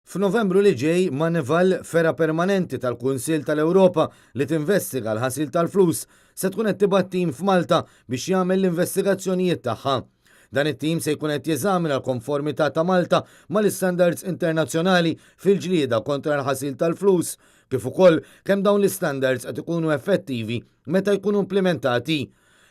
F'Novembru li ġej, Moneyval, fergħa permanenti tal-Kunsill tal-Ewropa li tinvestiga l-ħasil tal-flus, se tkun qed tibgħat tim f'Malta biex jagħmel l-investigazzjonijiet tagħha. Dan it-tim se jkun qed jeżamina l-konformità ta' Malta mal-istandards internazzjonali fil-ġlieda kontra l-ħasil tal-flus, kif ukoll kemm dawn l-istandards qed ikunu effettivi meta jkunu implimentati.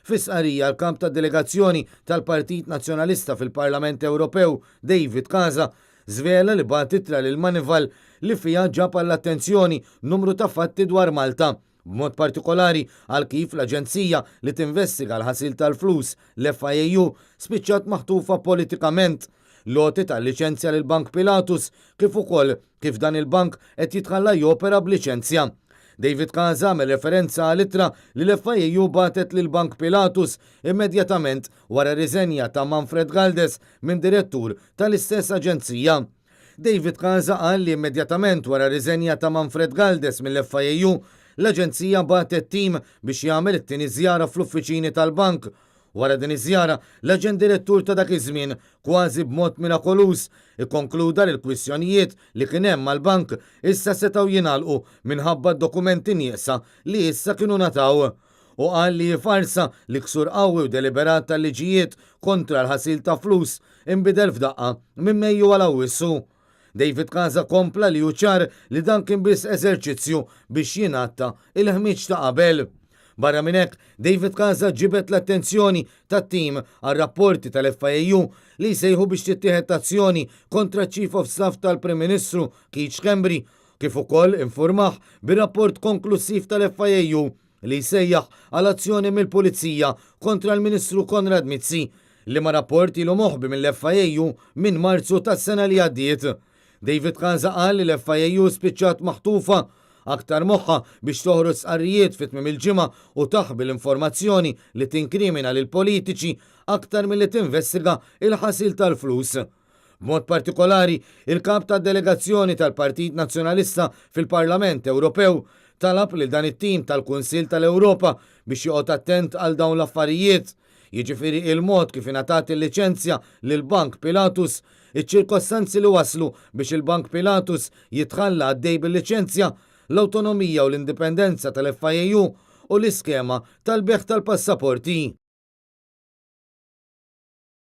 Fi stqarrija l-Kap tad-Delegazzjoni tal-Partit Nazzjonalista fil-Parlament Ewropew, David Casa, żvela li bagħat ittra lil Moneyval li fiha ġab għall-attenzjoni numru ta' fatti dwar Malta, b'mod partikolari għal kif l-aġenzija li tinvestiga l-ħasil tal-flus, l-FIAU, spiċċat maħtufa politikament, l-għoti tal-liċenzja lill-Bank Pilatus kif ukoll kif dan il-bank qed jitħalla jopera b'liċenzja. David Casa għamel referenza għal ittra li l-FIAU bagħtet lill-Bank Pilatus immedjatament wara r-riżenja ta' Manfred Galdes minn direttur tal-istess aġenzija. David Casa qal li immedjatament wara r-riżenja ta' Manfred Galdes mill-FIAU, l-aġenzija bagħtet tim biex jagħmel it-tieni żjara fl-uffiċini tal-bank. Wara din iż-żjara, l-aġent direttur ta' dak iż-żmien, kważi b'mod mirakoluż, ikkonkluda li l-kwistjonijiet li kien hemm mal-bank issa setgħu jingħalqu minħabba d-dokumenti nieqsa li issa kienu ngħataw. Hu qal li hi farsa li ksur qawwi u deliberat tal-liġijiet kontra l-ħasil ta' flus inbidel f'daqqa minn Mejju għal Awwissu. David Casa kompla li hu ċar li dan kien biss eżerċizzju biex jingħatta il-ħmieġ ta' qabel. Barra minn hekk, David Casa ġibed l-attenzjoni tat-tim għal rapporti tal-FIAU li jsejħu biex tittieħed azzjoni kontra ċ-Chief of Staff tal-Prim Ministru Keith Schembri kif ukoll infurmah bir-rapport konklussiv tal-FIAU li jsejjaħ għal azzjoni mill-Pulizija kontra l-Ministru Konrad Mizzi, liema rapport ilu moħbi mill-FIAU minn Marzu tas-sena li għaddiet. David Casa qal li l-FIAU spiċċat maħtufa aktar moħħha biex toħroġ stqarrijiet fi tmiem il-ġimgħa u taħbi l-informazzjoni li tinkrimina lill-politiċi aktar milli tinvestiga l-ħasil tal-flus. B'mod partikolari, il-Kap tad-Delegazzjoni tal-Partit Nazzjonalista fil-Parlament Ewropew talab lil dan it-tim tal-Kunsill tal-Ewropa biex joqgħod attent għal dawn l-affarijiet, jiġifieri il-mod kif ingħatat il-liċenzja lill-Bank Pilatus, iċ-ċirkostanzi li wasslu biex il-Bank Pilatus jitħalla għaddej bil-liċenzja, l-awtonomija u l-indipendenza tal-FIAU u l-iskema tal-bejgħ tal-passaporti.